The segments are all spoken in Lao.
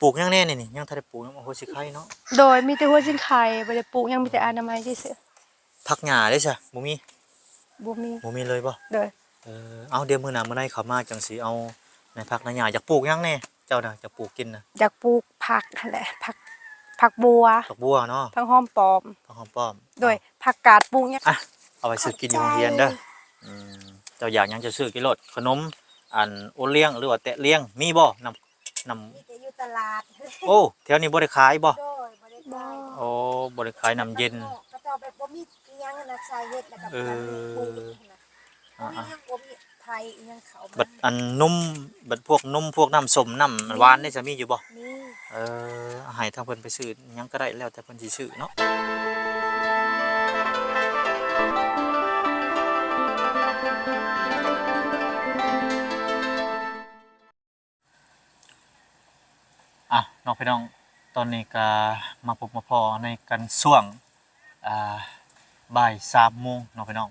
ປູກຫຍັງແດ່ນີ້? ຍັງທັນໄດ້ປູກຫຍັງ? ຫົວສີໄຄເນາະ. ໂດຍ ມີແຕ່ຫົວສີໄຄ ບໍ່ໄດ້ປູກຫຍັງ ມີແຕ່ອະນາໄມຊື່ໆ. ຜັກຫຍ້າເດ້ຊະ ບໍ່ມີ? ບໍ່ມີ ບໍ່ມີເລີຍບໍ່? ໂດຍ ເອີ ເອົາ ດຽວມື້ໜ້າມື້ໃນເຂົ້າມາ ຈັ່ງຊິເອົາໃນຜັກໃນຫຍ້າ. ຢາກປູກຫຍັງແດ່ ເຈົ້ານະ? ຢາກປູກກິນນະ? ຢາກປູກຜັກຫັ້ນແຫຼະ ຜັກ ຜັກບົວ ຜັກບົວເນາະ ຜັກຫອມປ້ອມ ຜັກຫອມປ້ອມ. ໂດຍ ເອົາ ຜັກກາດປູກຫຍັງ? ອ່ະ ເອົາໄປຊື້ກິນຢູ່ໂຮງຮຽນເດີ. ອືມ ເຈົ້າຢາກຫຍັງ ເຈົ້າຊື້ກິນໂລດ. ຂະໜົມ ອັນ ໂອລ້ຽງ ຫຼືວ່າແຕະລ້ຽງ ມີບໍ່? ນ້ຳ ນ້ຳ ມີແຕ່ຢູ່ຕະຫຼາດ. ໂອ້ ແຖວນີ້ບໍ່ໄດ້ຂາຍບໍ່? ໂດຍ ບໍ່ໄດ້ຂາຍ. ໂອ້ ບໍ່ໄດ້ຂາຍນ້ຳເຢັນ. ເຂົາເຈົ້າແບບບໍ່ມີອີ່ຫຍັງຫັ້ນນະ ໃສ່ເຮັດແລ້ວກໍ ເອີ ປູກຫັ້ນນະ. ອ່າໆ ບໍ່ມີຫຍັງ ບໍ່ມີໄຜອີ່ຫຍັງເຂົ້າມາ. ບັດອັນນົມ ບັດພວກນົມ ພວກນ້ຳສົ້ມ ນ້ຳຫວານນີ້ຈະມີຢູ່ບໍ່? ມີ. ເອີ ໃຫ້ທາງເພິ່ນໄປຊື້ຫຍັງກໍໄດ້ ແລ້ວແຕ່ເພິ່ນຊິຊື້ເນາະ. ອ່ະ ເນາະພີ່ນ້ອງ ຕອນນີ້ກະມາພົບມາພໍ້ໃນກັນຊ່ວງ ອ່າ ບ່າຍສາມໂມງເນາະພີ່ນ້ອງ.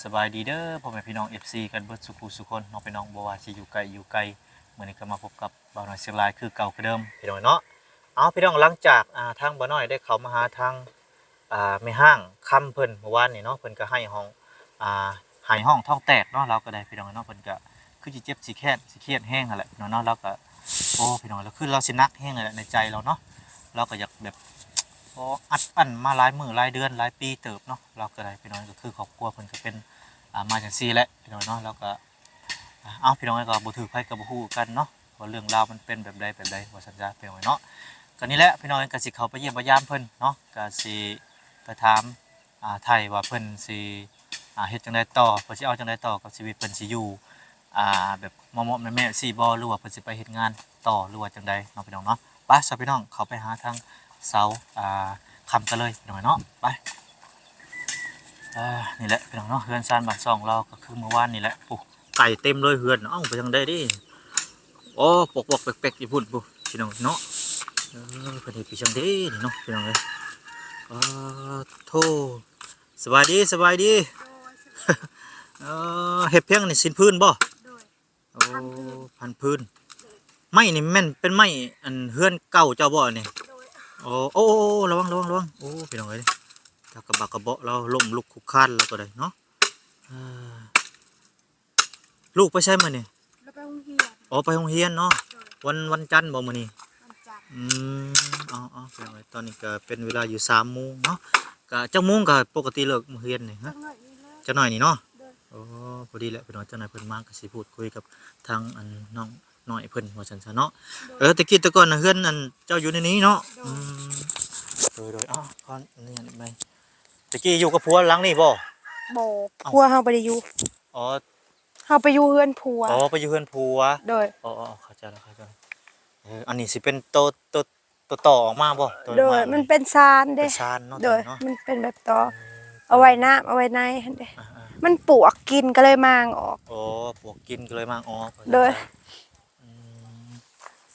ສະບາຍດີເດີພໍ່ແມ່ພີ່ນ້ອງ ເອັຟຊີ ກັນເບິດສູ່ຜູ້ສູ່ຄົນເນາະພີ່ນ້ອງ ບໍ່ວ່າຊິຢູ່ໃກ້ຢູ່ໄກ. ມື້ນີ້ກະມາພົບກັບບ່າວນ້ອຍຊຽງລາຍຄືເກົ່າຄືເດີມພີ່ນ້ອງເນາະ. ເອົາ ພີ່ນ້ອງ ຫຼັງຈາກ ອ່າ ທາງບ່າວນ້ອຍໄດ້ເຂົ້າມາຫາທາງ ອ່າ ແມ່ຮ້າງຄຳເພິ່ນເມື່ອວານນີ້ເນາະ ເພິ່ນກໍໄຫ້ຮ້ອງ ອ່າ ໄຫ້ຮ້ອງທ້ອງແຕກເນາະ ລາວກໍໄດ້ພີ່ນ້ອງເນາະ. ເພິ່ນກໍຄືຊິເຈັບຊິແຄ້ນຊິຄຽດແຮງຫັ້ນແຫຼະພີ່ນ້ອງເນາະ. ລາວກໍ ໂອ້ ພີ່ນ້ອງ ລາວຄືລາວຊິໜັກແຮງແຫຼະໃນໃຈລາວເນາະ. ລາວກໍຢາກແບບ ໂອ້ ອັດອັ້ນມາຫຼາຍມື້ຫຼາຍເດືອນຫຼາຍປີເຕີບເນາະ ລາວກໍໄດ້ພີ່ນ້ອງ. ກໍຄືຄອບຄົວເພິ່ນກໍເປັນ ອ່າ ມາຈັ່ງຊີ້ແຫຼະພີ່ນ້ອງເນາະ. ລາວກໍ ອ່າ ເອົາ ພີ່ນ້ອງເອີຍ ກໍບໍ່ຖືກໃຜກໍບໍ່ຮູ້ຄືກັນເນາະ ວ່າເລື່ອງລາວມັນເປັນແບບໃດແບບໃດ ວ່າຊັ້ນຊະພີ່ນ້ອງເອີຍເນາະ. ກໍນີ້ແຫຼະພີ່ນ້ອງເອີຍ ກໍຊິເຂົ້າໄປຢ້ຽມໄປຢາມເພິ່ນເນາະ ກໍຊິໄປຖາມ ອ່າ ໄຖ່ວ່າເພິ່ນຊິ ອ່າ ເຮັດຈັ່ງໃດຕໍ່ ເພິ່ນຊິເອົາຈັ່ງໃດຕໍ່ກັບຊີວິດ ເພິ່ນຊິຢູ່ ອ່າ ແບບເມາະໆແມະໆຊີ້ບໍ່ ຫຼືວ່າເພິ່ນຊິໄປເຮັດງານຕໍ່ ຫຼືວ່າຈັ່ງໃດເນາະ ພີ່ນ້ອງເນາະ. ໄປຊະພີ່ນ້ອງ ເຂົ້າໄປຫາທາງສາວ ອ່າ ຄຳກັນເລີຍພີ່ນ້ອງເນາະ ໄປ. ອ່າ ນີ້ແຫຼະພີ່ນ້ອງເນາະ ເຮືອນຊານບ້ານຊ່ອງລາວກໍຄືເມື່ອວານນີ້ແຫຼະ. ໂອ້ ໄກ່ເຕັມເລີຍເຮືອນ. ເອົ້າ ໄປທາງໃດເດ້? ໂອ້ ປອກໆແປັກໆຢູ່ພຸ້ນພຸ້ນພີ່ນ້ອງເນາະ. ເອີ ເພິ່ນເຮັດຄືຈັ່ງໃດນີ້ເນາະ ພີ່ນ້ອງເອີຍ. ປາໂທ ສະບາຍດີ ສະບາຍດີ. ໂດຍ ສະບາຍ. ເອີ ເຮັດພຽງນີ້ ສິ້ນພື້ນບໍ່? ໂດຍ. ໂອ້ ພັນພື້ນ ພັນພື້ນ. ໂດຍ. ໄມ້ນີ້ແມ່ນເປັນໄມ້ອັນເຮືອນເກົ່າເຈົ້າບໍ່ນີ້? ໂດຍ. ໂອ້ ໂອ້ ໂອ້ ລະວັງ ລະວັງ ລະວັງ. ໂອ້ ພີ່ນ້ອງເອີຍ ຈັກກະບາກກະເບາະລາວລົ້ມລຸກຄຸກຄານລາວກໍໄດ້ເນາະ. ອ່າ ລູກໄປໃສມື້ນີ້? ລາວໄປໂຮງຮຽນ. ອໍ ໄປໂຮງຮຽນເນາະ. ໂດຍ. ວັນ ວັນຈັນບໍ່ມື້ນີ້? ວັນຈັນ. ອືມ ເອົາໆ ພີ່ນ້ອງເອີຍ ຕອນນີ້ກໍເປັນເວລາຢູ່ສາມໂມງເນາະ. ກະຈັກໂມງກໍປົກກະຕິເລີກໂຮງຮຽນນີ້? ຮະ ຈັກໜ້ອຍນີ້ແຫຼະ ຈັກໜ້ອຍນີ້ເນາະ. ໂດຍ. ໂອ້ ພໍດີແຫຼະພີ່ນ້ອງ ຈັກໜ້ອຍເພິ່ນມາກໍຊິພູດຄຸຍກັບທາງອັນນ້ອງນ້ອຍເພິ່ນວ່າຊັ້ນຊະເນາະ. ໂດຍ. ເອີ ແຕ່ກີ້ແຕ່ກ່ອນນະເຮືອນອັນເຈົ້າຢູ່ໃນນີ້ເນາະ. ໂດຍ. ອືມ ໂດຍໆ ເອົາ ຂໍອະນຸຍາດໄປ. ແຕ່ກີ້ຢູ່ກັບຜົວຫຼັງນີ້ບໍ່? ບໍ່. ເອົ້າ ຜົວເຮົາບໍ່ໄດ້ຢູ່. ອໍ ເຮົາໄປຢູ່ເຮືອນຜົວ. ອໍ ໄປຢູ່ເຮືອນຜົວ. ໂດຍ. ອໍໆ ເຂົ້າໃຈແລ້ວ ເຂົ້າໃຈແລ້ວ. ເອີ ອັນນີ້ຊິເປັນໂຕ ໂຕ ໂຕຕໍ່ອອກມາບໍ່? ໂຕ ໂດຍ ມາ ມັນເປັນຊານເດ້. ເປັນຊານເນາະ. ໂດຍ. ໂຕນີ້ເນາະ ມັນເປັນແບບຕໍ່ ເອີ ເອົາໄວ້ນ້ຳ ເອົາໄວ້ໃນຫັ້ນເດ້. ອ່າໆ ມັນປວກກິນກໍເລີຍມ້າງອອກ. ອໍ ປວກກິນກໍເລີຍມ້າງອອກ. ໂດຍ. ອືມ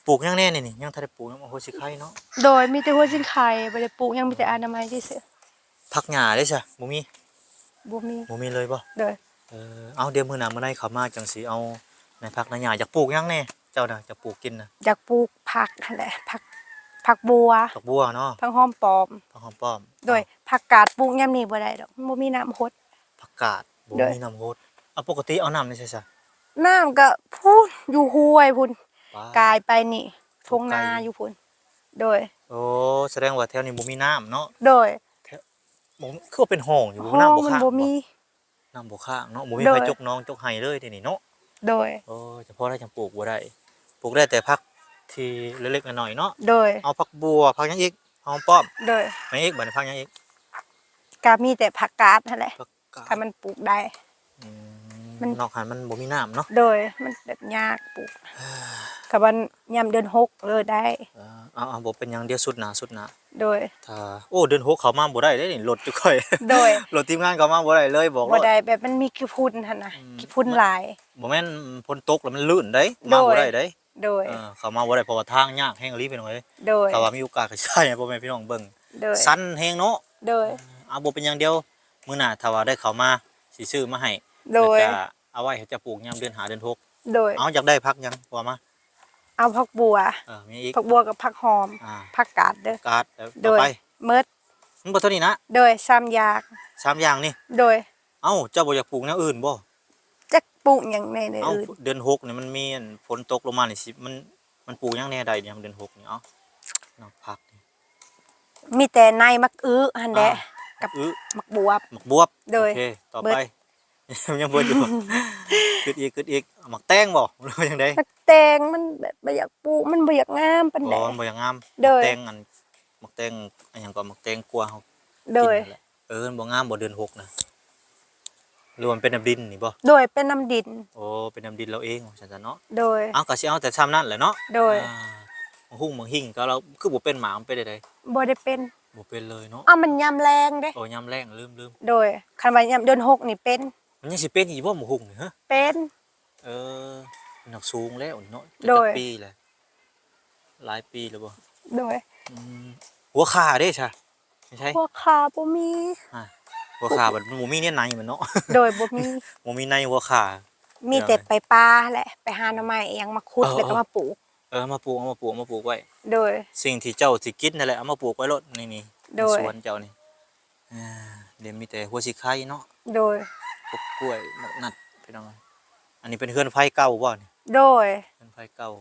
ປູກຫຍັງແດ່ນີ້? ຍັງທັນໄດ້ປູກຫຍັງ? ຫົວສີໄຄເນາະ. ໂດຍ ມີແຕ່ຫົວສີໄຄ ບໍ່ໄດ້ປູກຫຍັງ ມີແຕ່ອະນາໄມຊື່ໆ. ຜັກຫຍ້າເດ້ຊະ ບໍ່ມີ? ບໍ່ມີ. ບໍ່ມີເລີຍບໍ່? ໂດຍ. ເອີ ເອົາ ດຽວມື້ໜ້າມື້ໃນເຂົ້າມາ ຈັ່ງຊິເອົາໃນຜັກໃນຫຍ້າ. ຢາກປູກຫຍັງແດ່ ເຈົ້ານະ? ຢາກປູກກິນນະ? ຢາກປູກຜັກຫັ້ນແຫຼະ ຜັກ ຜັກບົວ ຜັກບົວເນາະ ຜັກຫອມປ້ອມ ຜັກຫອມປ້ອມ. ໂດຍ. ເອົາ ຜັກກາດປູກຍາມນີ້ບໍ່ໄດ້ດອກ ມັນບໍ່ມີນ້ຳຫົດ. ຜັກກາດບໍ່ ໂດຍ ມີນ້ຳຫົດ. ເອົາ ປົກກະຕິເອົານ້ຳໃນໃສຊະ? ນ້ຳກໍພຸ້ນ ຢູ່ຫ້ວຍພຸ້ນ ປາ ກາຍໄປນີ້ ທົ່ງນາຢູ່ພຸ້ນ. ໂດຍ. ໂອ້ ສະແດງວ່າແຖວນີ້ບໍ່ມີນ້ຳເນາະ. ໂດຍ. ແຖວ ບໍ່ ຄືວ່າເປັນຮ່ອງຢູ່ ນ້ຳບໍ່ຄ້າງບໍ່? ບໍ່ມີ ນ້ຳບໍ່ຄ້າງເນາະ. ບໍ່ມີ ໂດຍ ໃຜຈົກໜອງຈົກໄຮ່ເລີຍທີ່ນີ້ເນາະ. ໂດຍ. ໂອ້ ຈະພໍໄດ້ຈັ່ງປູກບໍ່ໄດ້ ປູກໄດ້ແຕ່ຜັກທີ່ເລັກໆນ້ອຍໆເນາະ. ໂດຍ. ເອົາ ຜັກບົວ ຜັກຫຍັງອີກ? ຫອມປ້ອມ. ໂດຍ. ຫຍັງອີກ? ບັດນີ້ຜັກຫຍັງອີກ? ກໍມີແຕ່ຜັກກາດຫັ້ນແຫຼະ ຜັກ ກະ ຖ້າມັນປູກໄດ້. ອືມ ມັນ ນອກຫັ້ນມັນບໍ່ມີນ້ຳເນາະ. ໂດຍ. ມັນແບບຍາກປູກ ກະວ່າຍາມເດືອນຫົກເລີຍໄດ້. ເອີ ເອົາໆ ບໍ່ເປັນຫຍັງ ດຽວຊຸດໜ້າ ຊຸດໜ້າ. ໂດຍ. ຖ້າ ໂອ້ ເດືອນຫົກເຂົ້າມາບໍ່ໄດ້ເດ້ນີ້ ລົດຈຸຂ້ອຍ. ໂດຍ. ລົດທີມງານເຂົ້າມາບໍ່ໄດ້ເລີຍ ບອກໂລດ. ບໍ່ໄດ້ ແບບມັນມີຂີ້ຝຸ່ນຫັ້ນນະ. ອືມ ຂີ້ຝຸ່ນຫຼາຍ. ບໍ່ແມ່ນຝົນຕົກແລ້ວມັນລື່ນເດ້ ມາບໍ່ໄດ້ເດ້. ໂດຍ. ເອີ ເຂົ້າມາບໍ່ໄດ້ ເພາະວ່າທາງຍາກແຮງອີ່ຫຼີພີ່ນ້ອງເອີຍ. ໂດຍ. ຖ້າວ່າມີໂອກາດກໍຊິຖ່າຍໃຫ້ພໍ່ແມ່ພີ່ນ້ອງເບິ່ງ. ໂດຍ. ຊັນແຮງເນາະ. ໂດຍ. ເອີ ເອົາ ບໍ່ເປັນຫຍັງ ດຽວມື້ໜ້າຖ້າວ່າໄດ້ເຂົ້າມາຊິຊື້ມາໃຫ້. ໂດຍ. ແລ້ວກະເອົາໄວ້ໃຫ້ເຈົ້າປູກຍາມເດືອນຫ້າເດືອນຫົກ. ໂດຍ. ເອົາ ຢາກໄດ້ຜັກຫຍັງວ່າມາ. ເອົາຜັກບົ່ວ ເອີ ມີອີກ ຜັກບົ່ວກັບຜັກຫອມ ອ່າ ຜັກກາດເດີ ກາດ ແລ້ວ ໂດຍ ຕໍ່ໄປ ໝົດ ມັນບໍ່ເທົ່ານີ້ນະ ໂດຍ ສາມຢ່າງ ສາມຢ່າງນີ້ ໂດຍ ເອົ້າ ເຈົ້າບໍ່ຢາກປູກແນວອື່ນບໍ່? ຈັກປູກຫຍັງແດ່ໃນ ເອົ້າ ອື່ນ ເດືອນຫົກນີ້ມັນມີອັນຝົນຕົກລົງມານີ້ ຊິ ມັນ ມັນປູກຫຍັງແດ່ໄດ້ຍາມເດືອນຫົກນີ້? ເອົ້າ ນອກຜັກນີ້ ມີແຕ່ໃນໝາກອຶຫັ້ນແຫຼະ ອ່າ ກັບ ໝາກອຶ ໝາກບວບ ໝາກບວບ ໂດຍ ໂອເຄ ຕໍ່ໄປ ໝົດ ຍັງບໍ່ຢູ່ ຄຶດອີກ ຄຶດອີກ ໝາກແຕງບໍ່ ຫຼືວ່າຈັ່ງໃດ? ໝາກແຕງມັນແບບບໍ່ຢາກປູກ ມັນບໍ່ຢາກງາມປານໃດ ອໍ ມັນບໍ່ຢາກງາມ ໂດຍ ໝາກແຕງອັນ ໝາກແຕງອັນຫຍັງກໍ ໝາກແຕງກົວເຮົາ ໂດຍ ກິນຫັ້ນແຫຼະ ເອີ ມັນບໍ່ງາມບໍ່ ເດືອນຫົກນະ ຫຼືວ່າມັນເປັນນຳດິນນີ້ບໍ່? ໂດຍ ເປັນນຳດິນ ໂອ້ ເປັນນຳດິນລາວເອງ ວ່າຊັ້ນຊະເນາະ ໂດຍ ເອົາ ກໍຊິເອົາແຕ່ຊ່ຳນັ້ນແຫຼະເນາະ ໂດຍ ອ່າ ໝາກຫຸ່ງໝາກຫິ່ງກໍລາວຄືບໍ່ເປັນໝາກມັນເປັນໃດ? ບໍ່ໄດ້ເປັນ ບໍ່ເປັນເລີຍເນາະ ອ້າວ ມັນຍາມແລ້ງເດ້ ໂອ້ ຍາມແລ້ງ ລືມໆ ໂດຍ ຄັນວ່າຍາມເດືອນຫົກນີ້ເປັນ ມັນຍັງຊິເປັນອີກບໍ່ໝາກຫຸ່ງນີ້ ຮະ? ເປັນ ເອີ ມັນໜັກສູງແລ້ວເນາະ ໂດຍ ຈັກປີແລ້ວ? ຫຼາຍປີແລ້ວບໍ່? ໂດຍ ອືມ ຫົວຂ່າເດ້ຊະ? ໃຊ່ ຫົວຂ່າບໍ່ມີ ຮະ ຫົວຂ່າມັນບໍ່ມີເນື້ອໃນມັນເນາະ ໂດຍ ບໍ່ມີ ບໍ່ມີໃນຫົວຂ່າ ມີແຕ່ໄປປ່າແຫຼະ ໄປຫາໜໍ່ໄມ້ອີ່ຫຍັງມາຂຸດ ເອີ ແລ້ວກໍມາປູກ ເອີ ມາປູກ ເອົາມາປູກ ເອົາມາປູກໄວ້ ໂດຍ ສິ່ງທີ່ເຈົ້າຊິກິນນັ້ນແຫຼະ ເອົາມາປູກໄວ້ໂລດ ນີ້ ນີ້ ໂດຍ ໃນສວນເຈົ້ານີ້ ອ່າ ດຽວມີແຕ່ຫົວສີໄຄເນາະ ໂດຍ ກົກກ້ວຍ ໝາກນັດ ພີ່ນ້ອງເອີຍ ອັນນີ້ເປັນເຮືອນໄຟເກົ່າບໍ່ນີ້? ໂດຍ ເຮືອນໄຟເກົ່າ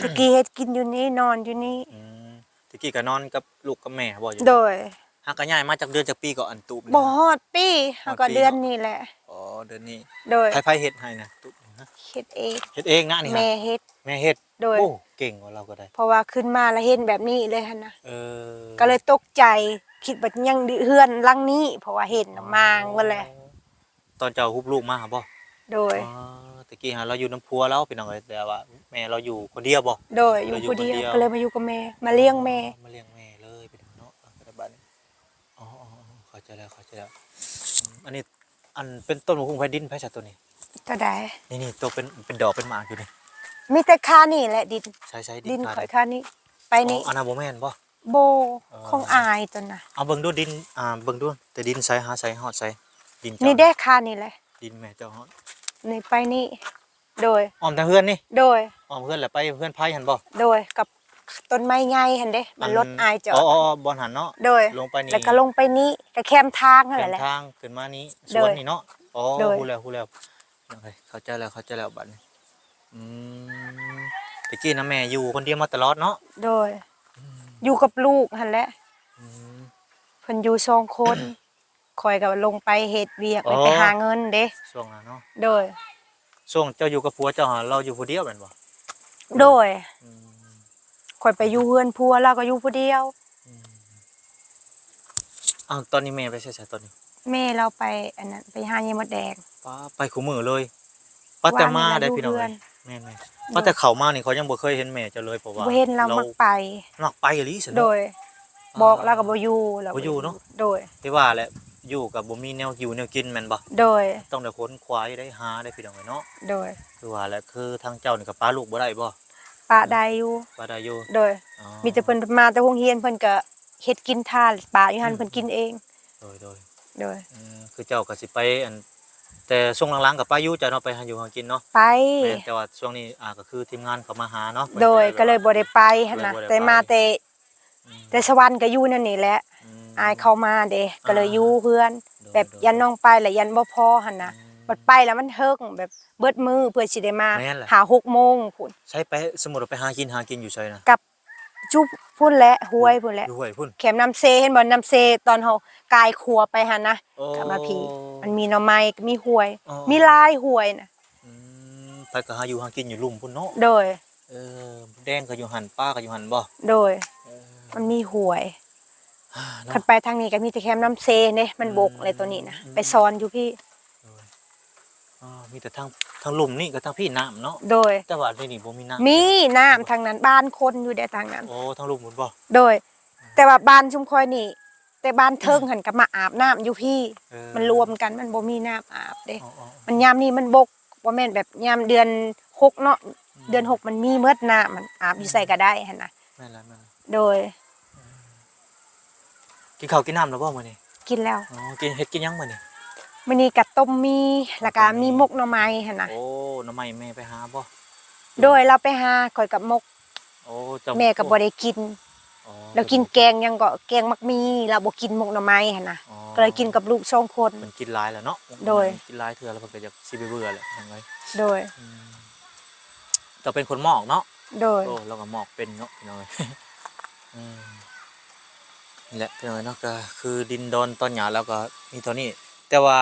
ຕະກີ້ເຮັດກິນຢູ່ນີ້ ນອນຢູ່ນີ້ ອືມ ຕະກີ້ກໍນອນກັບລູກກັບແມ່ບໍ່? ຢູ່ ໂດຍ ຫາກະຍ້າຍມາຈັກເດືອນຈັກປີກໍ ອັນຕູບນີ້ ບໍ່ຮອດປີ ຫາກະເດືອນນີ້ແຫຼະ ອໍ ເດືອນນີ້ ໂດຍ ໃຜ ໃຜເຮັດໃຫ້ນະ ຕູບນີ້ ເຮັດເອງ ເຮັດເອງນະນີ້ ແມ່ເຮັດ ແມ່ເຮັດ ໂດຍ ໂອ້ ເກັ່ງວ່າລາວກໍໄດ້ ເພາະວ່າຂຶ້ນມາລະເຫັນແບບນີ້ເລີຍຫັ້ນນະ ເອີ ກໍເລີຍຕົກໃຈ ຄິດວ່າຍັງເຮືອນຫຼັງນີ້ ເພາະວ່າເຫັນ ອໍ ມາງເບິດແຫຼະ ຕອນເຈົ້າຮຸບລູກມາຫັ້ນບໍ່? ໂດຍ ອໍ ແຕ່ກີ້ຫັ້ນລາວຢູ່ນຳຜົວລາວ ພີ່ນ້ອງເອີຍ ແຕ່ວ່າແມ່ລາວຢູ່ຄົນດຽວບໍ່? ໂດຍ ຢູ່ຜູ້ດຽວ ກໍເລີຍມາຢູ່ກັບແມ່ ມາລ້ຽງແມ່ ມາລ້ຽງແມ່ເລີຍ ພີ່ນ້ອງເນາະ ບັດນີ້ ອໍ ເຂົ້າໃຈແລ້ວ ເຂົ້າໃຈແລ້ວ ອັນນີ້ ອັນເປັນຕົ້ນໝາກຫຸ່ງໃຜ ດິນໃຜຊະໂຕນີ້? ໂຕໃດ? ນີ້ໆ ໂຕເປັນ ເປັນດອກເປັນໝາກຢູ່ນີ້ ມີແຕ່ຄານີ້ແຫຼະດິນ ໃສໆ ດິນຂ້ອຍຄານີ້ ໄປນີ້ ອໍ ອັນນັ້ນບໍ່ແມ່ນບໍ່? ບໍ່ ເອີ ຂອງອ້າຍຕົນນະ ເອົາເບິ່ງດູດິນ ອ່າ ເບິ່ງດູ ແຕ່ດິນໃສ ຫາໃສ ຮອດໃສ ດິນເຈົ້າ ນີ້ເດ້ ຄານີ້ແຫຼະ ດິນແມ່ເຈົ້າຮອດ ນີ້ໄປນີ້ ໂດຍ ອ້ອມທາງເຮືອນນີ້ ໂດຍ ອ້ອມເຮືອນແລ້ວໄປເຮືອນໃຜຫັ້ນບໍ່? ໂດຍ ກັບຕົ້ນໄມ້ໃຫຍ່ຫັ້ນເດ້ ມັນລົດອ້າຍຈອດ ອໍໆໆ ບ່ອນຫັ້ນເນາະ ໂດຍ ລົງໄປນີ້ ແລ້ວກໍລົງໄປນີ້ ກໍແຄມທາງຫັ້ນແຫຼະ ແຄມທາງຂຶ້ນມານີ້ ໂດຍ ສວນນີ້ເນາະ ອໍ ໂດຍ ຮູ້ແລ້ວ ຮູ້ແລ້ວ ເຂົ້າໃຈແລ້ວ ເຂົ້າໃຈແລ້ວບັດນີ້ ອືມ ແຕ່ກີ້ນະແມ່ຢູ່ຄົນດຽວມາຕະຫຼອດເນາະ ໂດຍ ອືມ ຢູ່ກັບລູກຫັ້ນແຫຼະ ອືມ ເພິ່ນຢູ່ສອງຄົນ ຂ້ອຍກໍລົງໄປເຮັດວຽກ ອໍ ແລ້ວໄປຫາເງິນເດ້ ຊ່ວງນັ້ນເນາະ ໂດຍ ຊ່ວງເຈົ້າຢູ່ກັບຜົວເຈົ້າຫັ້ນ ລາວຢູ່ຜູ້ດຽວແມ່ນບໍ່? ໂດຍ ອືມ ຂ້ອຍໄປຢູ່ເຮືອນຜົວ ລາວກໍຢູ່ຜູ້ດຽວ ອືມ ອ້າວ ຕອນນີ້ແມ່ໄປໃສຊະຕອນນີ້? ແມ່ລາວໄປອັນນັ້ນ ໄປຫາໃຍມົດແດງ ປ້າ ໄປຄູ່ມື້ເລີຍ ປ້າ ແຕ່ມາໄດ້ພີ່ນ້ອງເອີຍ ແມ່ນໆ ໂດຍ ປ້າ ແຕ່ເຂົ້າມານີ້ຂ້ອຍຍັງບໍ່ເຄີຍເຫັນແມ່ເຈົ້າເລີຍ ເພາະວ່າບໍ່ເຫັນ ລາວມັກໄປ ມັກໄປອີ່ຫຼີຊັ້ນເນາະ ໂດຍ ບອກລາວກໍບໍ່ຢູ່ ລາວບໍ່ຢູ່ເນາະ ໂດຍ ທີ່ວ່າແຫຼະ ຢູ່ກໍບໍ່ມີແນວຢູ່ແນວກິນແມ່ນບໍ່? ໂດຍ ຕ້ອງໄດ້ຂົນຂວາຍໄດ້ຫາໄດ້ພີ່ນ້ອງເອີຍເນາະ ໂດຍ ຄືວ່າແຫຼະ ຄືທາງເຈົ້ານີ້ກໍປະລູກບໍ່ໄດ້ບໍ່? ປະໄດ້ຢູ່ ປະໄດ້ຢູ່ ໂດຍ ອໍ ມີແຕ່ເພິ່ນມາແຕ່ໂຮງຮຽນ ເພິ່ນກໍເຮັດກິນຖ້າ ປະຢູ່ຫັ້ນ ອືມ ເພິ່ນກິນເອງ ໂດຍໆ ໂດຍ ອືມ ຄືເຈົ້າກໍຊິໄປອັນ ແຕ່ຊ່ວງຫຼັງໆກໍໄປຢູ່ເຈົ້າເນາະ ໄປຫາຢູ່ຫາກິນເນາະ ໄປ ແມ່ນ ແຕ່ວ່າຊ່ວງນີ້ ອ່າ ກໍຄືທີມງານເຂົາມາຫາເນາະ ໂດຍ ກໍເລີຍບໍ່ໄດ້ໄປຫັ້ນນະ ແຕ່ມາແຕ່ ອືມ ແຕ່ສະຫວັນກໍຢູ່ແນວນີ້ແຫຼະ ອືມ ອ້າຍເຂົ້າມາເດ້ ອ່າ ກໍເລີຍຢູ່ເຮືອນ ໂດຍ ແບບ ໂດຍ ຢ້ານນ້ອງໄປແລ້ວຢ້ານບໍ່ພໍຫັ້ນນະ ອືມ ບັດໄປແລ້ວມັນເທິງ ແບບເບິດມື້ເພື່ອຊິໄດ້ມາ ແມ່ນແຫຼະ ຫ້າຫົກໂມງພຸ້ນ ໃຊ້ໄປ ສົມມຸດວ່າໄປຫາກິນ ຫາກິນຢູ່ໃສນະ? ກັບຈຸພຸ້ນແຫຼະ ຫ້ວຍພຸ້ນແຫຼະ ຢູ່ຫ້ວຍພຸ້ນ ແຄມນ້ຳເຊ ເຫັນບໍ່ ນ້ຳເຊ ຕອນເຮົາກາຍຂົວໄປຫັ້ນນະ ໂອ້ ກັບມາພີ້ ມັນມີໜໍ່ໄມ້ ມີຫ້ວຍ ອໍ ມີຫຼາຍຫ້ວຍນະ ອືມ ໄປກໍຫາຢູ່ຫາກິນຢູ່ລຸ່ມພຸ້ນເນາະ ໂດຍ ເອີ ແດງກໍຢູ່ຫັ້ນ ປາກໍຢູ່ຫັ້ນບໍ່? ໂດຍ ເອີ ມັນມີຫ້ວຍ ເນາະ ຄັນໄປທາງນີ້ກໍມີແຕ່ແຄມນ້ຳເຊເດ້ ມັນບົກ ອືມ ແລະ ໂຕນີ້ນະ ອືມ ໄປຊອນຢູ່ພີ້ ໂດຍ ອໍ ມີແຕ່ທາງ ທາງລຸ່ມນີ້ກັບທາງພີ້ນ້ຳເນາະ ໂດຍ ແຕ່ວ່າໃນນີ້ບໍ່ມີນ້ຳ ມີນ້ຳທາງນັ້ນ ບ້ານຄົນຢູ່ເດ້ທາງນັ້ນ ໂອ້ ທາງລຸ່ມພຸ້ນບໍ່? ໂດຍ ແຕ່ວ່າບ້ານຊຸມຂ້ອຍນີ້ ແຕ່ບ້ານເທິງຫັ້ນກໍມາອາບນ້ຳຢູ່ພີ້ ເອີ ມັນລວມກັນ ມັນບໍ່ມີນ້ຳອາບເດ້ ອໍໆໆ ມັນຍາມນີ້ມັນບົກ ບໍ່ແມ່ນແບບຍາມເດືອນຫົກເນາະ ອືມ ເດືອນຫົກມັນມີໝົດນ້ຳ ມັນອາບຢູ່ໃສກໍໄດ້ຫັ້ນນະ ແມ່ນແລ້ວ ແມ່ນແລ້ວ ໂດຍ ກິນເຂົ້າກິນນ້ຳແລ້ວບໍ່ມື້ນີ້? ກິນແລ້ວ ອໍ ກິນ ເຮັດກິນຫຍັງມື້ນີ້? ມື້ນີ້ກໍຕົ້ມໝີ່ ແລ້ວກໍມີໝົກໜໍ່ໄມ້ຫັ້ນນະ ໂອ້ ໜໍ່ໄມ້ແມ່ໄປຫາບໍ່? ໂດຍ ລາວໄປຫາ ຂ້ອຍກໍໝົກ ໂອ້ ເຈົ້າ ແມ່ກໍບໍ່ໄດ້ກິນ. ອໍ ລາວກິນແກງຫຍັງກໍແກງໝາກໝີ່ ລາວບໍ່ກິນໝົກໜໍ່ໄມ້ຫັ້ນນະ. ອໍ ກໍເລີຍກິນກັບລູກສອງຄົນ. ເພິ່ນກິນຫຼາຍແລ້ວເນາະ. ໂດຍ ກິນຫຼາຍເທື່ອແລ້ວເພິ່ນກໍຢາກຊິເບື່ອແຫຼະ ພີ່ນ້ອງເອີຍ. ໂດຍ ອືມ ເຈົ້າເປັນຄົນມອກເນາະ. ໂດຍ ໂອ້ ລາວກໍມອກເປັນເນາະ ພີ່ນ້ອງເອີຍ. ອືມ ນີ້ແຫຼະ ພີ່ນ້ອງເອີຍເນາະ ກໍຄືດິນດອນຕອນຫຍ້າລາວກໍມີເທົ່ານີ້ ແຕ່ວ່າ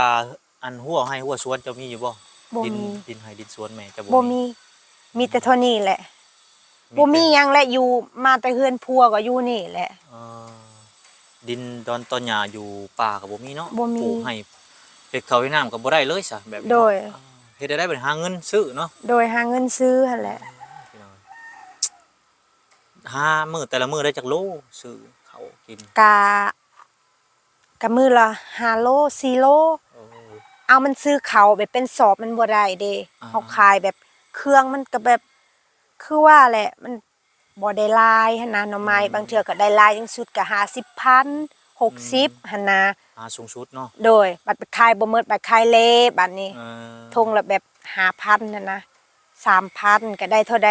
ອັນຮົ້ວໄຮ່ຮົ້ວສວນເຈົ້າມີຢູ່ບໍ່? ບໍ່ມີ. ດິນ ດິນໄຮ່ດິນສວນແມ່ເຈົ້າບໍ່ມີ? ບໍ່ມີ ມີແຕ່ເທົ່ານີ້ແຫຼະ. ບໍ່ມີຫຍັງແຫຼະ ຢູ່ມາແຕ່ເຮືອນຜົວກໍຢູ່ນີ້ແຫຼະ. ເອີ ດິນດອນຕອນຫຍ້າຢູ່ປ່າກໍບໍ່ມີເນາະ. ບໍ່ມີ. ປູກໄຮ່ ເຮັດເຂົ້າເຮັດນ້ຳກໍບໍ່ໄດ້ເລີຍຊະ ແບບນີ້ເນາະ. ໂດຍ ເຮັດໄດ້ບັດຫາເງິນຊື້ເນາະ. ໂດຍ ຫາເງິນຊື້ຫັ້ນແຫຼະ. ພີ່ນ້ອງ ຫາມື້ແຕ່ລະມື້ໄດ້ຈັກໂລ ຊື້ເຂົ້າກິນ? ກະ ກະມື້ລະຫ້າໂລ ສີ່ໂລ. ໂອ້ ເອົາ ມັນຊື້ເຂົ້າແບບເປັນສອບມັນບໍ່ໄດ້ເດ້. ອ່າ ເຮົາຂາຍແບບເຄື່ອງມັນກະແບບ ຄືວ່າແຫຼະ ມັນບໍ່ໄດ້ຫຼາຍຫັ້ນນະ. ໜໍ່ໄມ້ ອືມ ບາງເທື່ອກະໄດ້ຫຼາຍ ສູງສຸດກະຫ້າສິບພັນ ຫົກສິບ ອືມ ຫັ້ນນະ ຫາສູງສຸດເນາະ. ໂດຍ ບັດໄປຂາຍບໍ່ໝົດ ບັດຂາຍເລບາດນີ້ ເອີ ທົ່ງລະແບບຫ້າພັນຫັ້ນນະ ສາມພັນ ກະໄດ້ເທົ່າໃດ?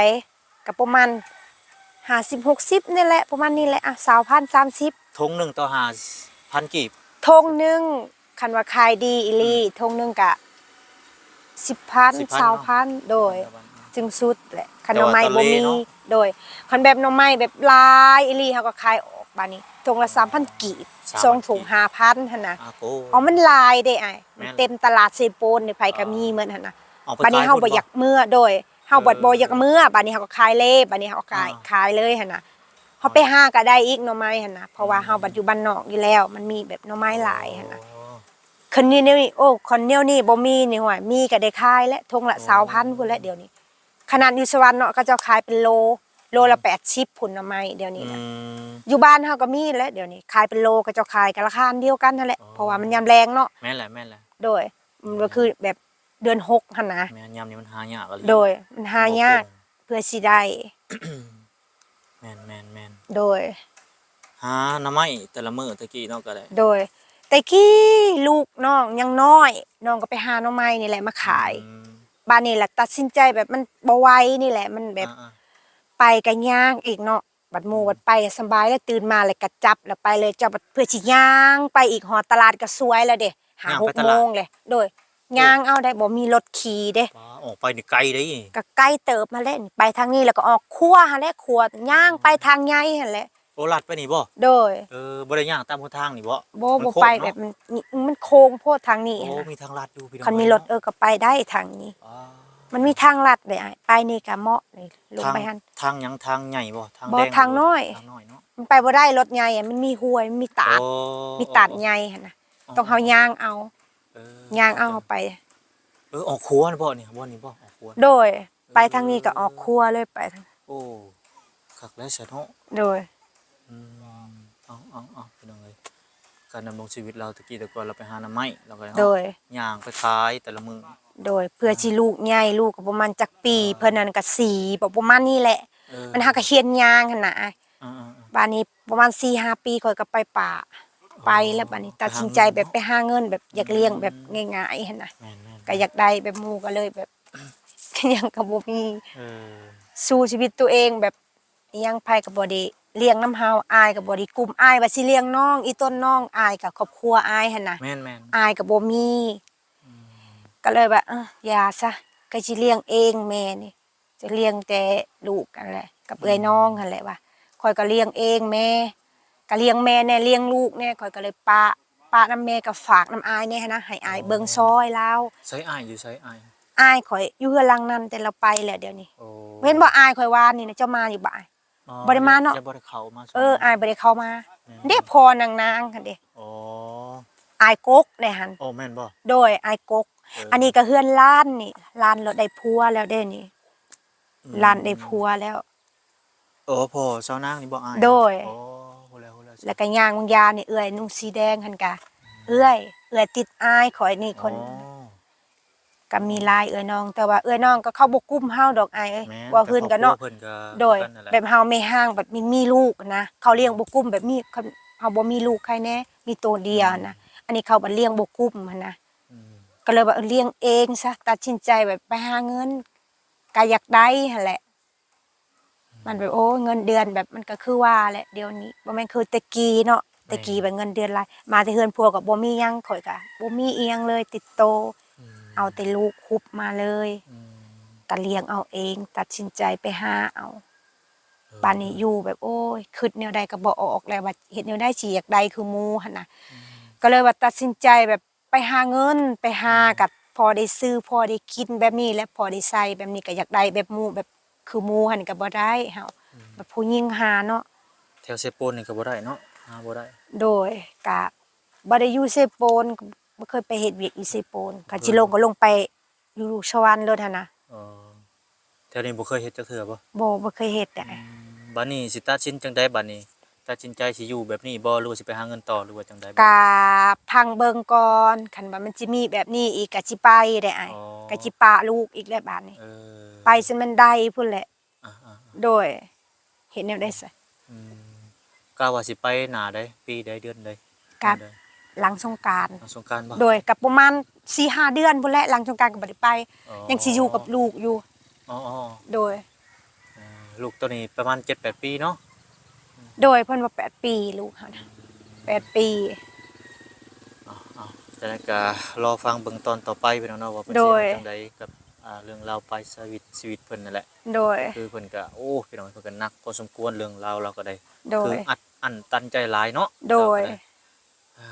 ກະປະມານຫ້າສິບ ຫົກສິບນີ້ແຫຼະ ປະມານນີ້ແຫຼະ ອ່ະ ຊາວພັນ ສາມສິບ. ຖົງໜຶ່ງຕໍ່ຫ້າພັນກີບ? ຖົງໜຶ່ງ ຄັນວ່າຂາຍດີອີ່ຫຼີ ອືມ ຖົງໜຶ່ງກະສິບພັນ ສິບພັນ ຊາວພັນ ເນາະ. ໂດຍ ປະມານນັ້ນ ສູງສຸດແຫຼະ ຄັນໜໍ່ໄມ້ບໍ່ມີ. ແຕ່ວ່າຕະເລເນາະ. ໂດຍ ຄັນແບບໜໍ່ໄມ້ແບບຫຼາຍອີ່ຫຼີ ເຮົາກໍຂາຍອອກບາດນີ້ ຖົງລະສາມພັນກີບ ສອງຖົງຫ້າພັນຫັ້ນນະ. ອາໂກ ເອົາ ມັນຫຼາຍເດ້ອ້າຍ. ແມ່ນ ມັນເຕັມຕະຫຼາດເຊໂປນນີ້ ໃຜກໍມີໝົດຫັ້ນນະ. ເອົາໄປຂາຍ ບາດນີ້ເຮົາບໍ່ຢາກເມືອ. ໂດຍ ເຮົາບັດບໍ່ຢາກເມືອ ເອີ ບາດນີ້ເຮົາກໍຂາຍເລບ ບາດນີ້ເຮົາກໍຂາຍ ອ່າ ຂາຍເລີຍຫັ້ນນະ. ເຮົາໄປຫາກໍໄດ້ອີກໜໍ່ໄມ້ຫັ້ນນະ ເພາະວ່າ ອືມ ເຮົາບັດຢູ່ບ້ານນອກຢູ່ແລ້ວ ມັນມີແບບໜໍ່ໄມ້ຫຼາຍຫັ້ນນະ. ອໍ ຄັນນີ້ແນວນີ້ ໂອ້ ຄັນແນວນີ້ບໍ່ມີນີ້ ຫ້ວຍ ມີກໍໄດ້ຂາຍແຫຼະ ຖົງລະ ອໍ ຊາວພັນພຸ້ນແຫຼະດຽວນີ້. ຂະໜາດຢູ່ສະຫວັນເນາະ ເຂົາເຈົ້າຂາຍເປັນໂລ ໂລລະ ອືມ ແປດສິບພຸ້ນໜໍ່ໄມ້ດຽວນີ້ນະ. ອືມ ຢູ່ບ້ານເຮົາກໍມີແຫຼະດຽວນີ້ ຂາຍເປັນໂລ ເຂົາເຈົ້າຂາຍກໍລາຄາດຽວກັນຫັ້ນແຫຼະ. ອໍ ເພາະວ່າມັນຍາມແລງເນາະ. ແມ່ນແຫຼະ ແມ່ນແຫຼະ. ໂດຍ ອືມ ມັນກໍຄືແບບເດືອນຫົກຫັ້ນນະ. ແມ່ນ ຍາມນີ້ມັນຫາຍາກອີ່ຫຼີ. ໂດຍ ມັນຫາຍາກ ບໍ່ກຸ້ມ ເພື່ອຊິໄດ້. ແມ່ນໆໆ ໂດຍ ຫາໜໍ່ໄມ້ແຕ່ລະມື້ແຕ່ກີ້ເນາະ ກໍໄດ້. ໂດຍ ແຕ່ກີ້ລູກນ້ອງຍັງນ້ອຍ ນ້ອງກໍໄປຫາໜໍ່ໄມ້ນີ້ແຫຼະມາຂາຍ. ອືມ ບາດນີ້ລະຕັດສິນໃຈແບບມັນບໍ່ໄຫວນີ້ແຫຼະ ມັນແບບ ອ່າໆ ໄປກໍຍາກອີກເນາະ. ບັດໝູ່ ອືມ ບັດໄປສະບາຍ ແລ້ວຕື່ນມາແລ້ວກໍຈັບແລ້ວໄປເລີຍ. ເຈົ້າບັດເພື່ອຊິຍ່າງໄປອີກ ຮອດຕະຫຼາດກໍສວຍແລ້ວເດ້ ຫ້າຫົກໂມງແຫຼະ. ໂດຍ ຍ່າງເອົາໄດ້ ບໍ່ມີລົດຂີ່ເດ້. ປາ ອອກໄປນີ້ໄກເດ້. ກໍໄກເຕີບຫັ້ນແຫຼະ ໄປທາງນີ້ແລ້ວກໍອອກຂົວຫັ້ນແຫຼະ ຂົວຍ່າງໄປທາງໃຫຍ່ຫັ້ນແຫຼະ. ໂອ້ ລັດໄປນີ້ບໍ່? ໂດຍ ເອີ ບໍ່ໄດ້ຍ່າງຕາມຫົນທາງນີ້ບໍ່? ບໍ່ ມັນໂຄ້ງເນາະ ບໍ່ໄປແບບ ມັນ ມັນໂຄ້ງໂພດທາງນີ້. ໂອ້ ຫັ້ນນະ ມີທາງລັດຢູ່ພີ່ນ້ອງ. ຄັນມີລົດ ເອີ ກໍໄປໄດ້ທາງນີ້. ອໍ ມັນມີທາງລັດເດ້ອ້າຍ ໄປນີ້ກໍເໝາະນີ້ ລົງໄປຫັ້ນ. ທາງ ທາງຫຍັງ ທາງໃຫຍ່ບໍ່? ທາງແດງ ທາງນ້ອຍ ທາງນ້ອຍເນາະ. ມັນໄປບໍ່ໄດ້ ລົດໃຫຍ່ ມັນມີຫ້ວຍ ມັນມີຕາດ ໂອ້ ມີຕາດໃຫຍ່ຫັ້ນນະ. ອໍ ຕ້ອງເຮົາຍ່າງເອົາ ເອີ ຍ່າງເອົາເຮົາໄປ. ເອີ ອອກຂົວບໍ່ນີ້ ບ່ອນນີ້ບໍ່? ອອກຂົວ ໂດຍ ໄປທາງນີ້ກໍອອກຂົວເລີຍ ໄປທາງ ໂອ້ ຄັກແລ້ວຊະເນາະ. ໂດຍ ອືມ ເອົາໆໆ ພີ່ນ້ອງເອີຍ ການດຳລົງຊີວິດລາວແຕ່ກີ້ແຕ່ກ່ອນ ລາວໄປຫາໜໍ່ໄມ້ ລາວກໍເນາະ ໂດຍ ຍ່າງໄປຂາຍແຕ່ລະມື້. ໂດຍ ເພື່ອຊິລູກໃຫຍ່ ລູກກໍປະມານຈັກປີ ອ່າ ເພິ່ນນັ້ນກໍສີ່ ປະມານນີ້ແຫຼະ. ເອີ ມັນຫາກໍຮຽນຍ່າງຫັ້ນນະ. ອ່າໆໆ ບາດນີ້ປະມານສີ່ຫ້າປີ ຂ້ອຍກໍໄປປ່າ ອໍ ໄປແລ້ວ ບາດນີ້ຕັດສິນໃຈແບບໄປຫາເງິນ ໄປຫາເງິນແບບຢາກລ້ຽງແບບ ອືມ ງ່າຍໆຫັ້ນນະ. ແມ່ນໆໆ ກໍຢາກໄດ້ແບບໝູ່ ກໍເລີຍແບບ ຫຍັງກໍບໍ່ມີ. ເອີ ສູ້ຊີວິດຕົວເອງແບບ ອີຫຍັງ ໃຜກໍບໍ່ໄດ້ລ້ຽງນຳເຮົາ ອ້າຍກໍບໍ່ໄດ້ກຸ້ມ. ອ້າຍວ່າຊິລ້ຽງນ້ອງ ອີ່ຕົນນ້ອງ ອ້າຍກໍຄອບຄົວອ້າຍຫັ້ນນະ. ແມ່ນໆ ອ້າຍກໍບໍ່ມີ. ອືມ ກໍເລີຍວ່າ ເອີ ຢ່າຊະ ກໍຊິລ້ຽງເອງ ແມ່ນີ້ ຈະລ້ຽງແຕ່ລູກຫັ້ນແຫຼະ ກັບເອື້ອຍນ້ອງຫັ້ນແຫຼະວ່າ ຂ້ອຍກໍລ້ຽງເອງແມ່ ກໍລ້ຽງແມ່ແດ່ ລ້ຽງລູກແດ່. ຂ້ອຍກໍເລີຍປະ ປະນຳແມ່ ກໍຝາກນຳອ້າຍແດ່ຫັ້ນນະ ໃຫ້ອ້າຍເບິ່ງຊ່ອຍລາວ. ໃສອ້າຍ ຢູ່ໃສອ້າຍ? ອ້າຍຂ້ອຍຢູ່ເຮືອນຫຼັງນັ້ນ ແຕ່ລາວໄປແລ້ວດຽວນີ້. ໂອ້ ເຫັນບໍ່ ອ້າຍຂ້ອຍວານນີ້ນະ ເຈົ້າມາຢູ່ບໍ່ອ້າຍ? ອໍ ບໍ່ໄດ້ມາເນາະ ເຈົ້າບໍ່ໄດ້ເຂົ້າມາ. ເອີ ອ້າຍບໍ່ໄດ້ເຂົ້າມາ. ແມ່ນ ເດ້ ພໍ່ນາງນາງຫັ້ນເດ້. ອໍ ອ້າຍກົກເດ້ຫັ້ນ. ໂອ້ ແມ່ນບໍ່? ໂດຍ ອ້າຍກົກ. ເອີ ອັນນີ້ກໍເຮືອນຫຼານນີ້ ຫຼານລາວໄດ້ຜົວແລ້ວເດ້ນີ້. ອືມ ຫຼານໄດ້ຜົວແລ້ວ. ໂອ້ ພໍ່ສາວນາງນີ້ບໍ່ອ້າຍ? ໂດຍ. ອໍ ຮູ້ແລ້ວ ຮູ້ແລ້ວ. ແລ້ວກໍຍ່າງບາງຢ່າງນີ້ ເອື້ອຍນຸ່ງສີແດງຫັ້ນກະ ອືມ ເອື້ອຍ ເອື້ອຍຕິດອ້າຍຂ້ອຍນີ້ຄົນ. ອໍ ກໍມີຫຼາຍເອື້ອຍນ້ອງ ແຕ່ວ່າເອື້ອຍນ້ອງກໍເຂົາບໍ່ກຸ້ມເຮົາດອກອ້າຍເອີຍ. ແມ່ນ ເວົ້າພື້ນກໍເນາະ. ແບບເຮົາແມ່ຮ້າງ ແບບມີ ມີລູກນະ ເຂົາລ້ຽງບໍ່ກຸ້ມ. ແບບມີ ເຮົາບໍ່ມີລູກໃຄແນ່ ມີໂຕດຽວນະ. ອືມ ອັນນີ້ເຂົາບັດລ້ຽງບໍ່ກຸ້ມຫັ້ນນະ. ອືມ ກໍເລີຍວ່າ ເອີ ລ້ຽງເອງຊະ ຕັດສິນໃຈແບບໄປຫາເງິນ ກໍຢາກໄດ້ຫັ້ນແຫຼະ. ມັນແບບ ໂອ້ ເງິນເດືອນແບບ ມັນກໍຄືວ່າແຫຼະ ດຽວນີ້ບໍ່ແມ່ນຄືແຕ່ກີ້ເນາະ ແຕ່ກີ້ແບບເງິນເດືອນຫຼາຍ ມາແຕ່ເຮືອນຜົວກໍບໍ່ມີຫຍັງ ຂ້ອຍກໍບໍ່ມີອີ່ຫຍັງເລີຍຕິດໂຕ ອືມ ເອົາແຕ່ລູກຮຸບມາເລີຍ ອືມ ກໍລ້ຽງເອົາເອງ ຕັດສິນໃຈໄປຫາເອົາ ເອີ ບາດນີ້ຢູ່ແບບ ໂອ້ຍ ຄິດແນວໃດກໍບໍ່ອອກແລ້ວ ວ່າເຮັດແນວໃດຊິຢາກໄດ້ຄືໝູ່ຫັ້ນນະ ອືມ ກໍເລີຍວ່າຕັດສິນໃຈແບບ ໄປຫາເງິນ ໄປຫາ ອືມ ກໍພໍໄດ້ຊື້ ພໍໄດ້ກິນແບບນີ້ແຫຼະ ພໍໄດ້ໃຊ້ແບບນີ້ ກໍຢາກໄດ້ແບບໝູ່ ແບບຄືໝູ່ຫັ້ນກໍບໍ່ໄດ້ ເຮົາ ອືມ ແບບຜູ້ຍິງຫາເນາະ ແຖວເຊໂປນນີ້ກໍບໍ່ໄດ້ເນາະ ຫາບໍ່ໄດ້ ໂດຍ ກະບໍ່ໄດ້ຢູ່ເຊໂປນ ບໍ່ເຄີຍໄປເຮັດວຽກຢູ່ເຊໂປນ ຄັນຊິລົງກໍລົງໄປຢູ່ສະຫວັນໂລດຫັ້ນນະ ອໍ ແຖວນີ້ບໍ່ເຄີຍເຮັດຈັກເທື່ອບໍ່? ບໍ່ ບໍ່ເຄີຍເຮັດໄດ໋ ອືມ ບາດນີ້ຊິຕັດສິນຈັ່ງໃດບາດນີ້? ຕັດສິນໃຈຊິຢູ່ແບບນີ້ບໍ່ ຫຼືວ່າຊິໄປຫາເງິນຕໍ່ ຫຼືວ່າຈັ່ງໃດບາດນີ້? ກະຟັງເບິ່ງກ່ອນ ຄັນວ່າມັນຊິມີແບບນີ້ອີກກະຊິໄປໄດ໋ອ້າຍ ອໍ ກະຊິປະລູກອີກແຫຼະບາດນີ້ ເອີ ໄປຈົນມັນໄດ້ພຸ້ນແຫຼະ ອາໆໆ ໂດຍ ເຮັດແນວໃດຊະ? ອືມ ກະວ່າຊິໄປໜ້າໃດ ປີໃດ ເດືອນໃດ? ກະ ເດືອນໃດ? ຫຼັງສົງການ ຫຼັງສົງການບໍ່? ໂດຍ ກະປະມານສີ່ຫ້າເດືອນພຸ້ນແຫຼະ ຫຼັງສົງການກໍບໍ່ໄດ້ໄປ ອໍ ຍັງຊິຢູ່ກັບລູກຢູ່ ອໍໆ ໂດຍ ເອີ ລູກໂຕນີ້ປະມານເຈັດແປດປີເນາະ? ໂດຍ ເພິ່ນວ່າແປດປີ ລູກເຮົານະ ອືມ ແປດປີ ເອົາໆ ຈັ່ງໃດກໍລໍຟັງເບິ່ງຕອນຕໍ່ໄປພີ່ນ້ອງເນາະ ວ່າເພິ່ນ ໂດຍ ຊິເຮັດຈັ່ງໃດກັບ ອ່າ ເລື່ອງລາວປາຍຊີວິດ ຊີວິດເພິ່ນນັ້ນແຫຼະ ໂດຍ ຄືເພິ່ນກໍ ໂອ້ ພີ່ນ້ອງ ເພິ່ນກໍໜັກພໍສົມຄວນ ເລື່ອງລາວລາວກໍໄດ້ ໂດຍ ຄືອັດອັ້ນຕັນໃຈຫຼາຍເນາະ ໂດຍ ລາວກໍໄດ້ ອ່າ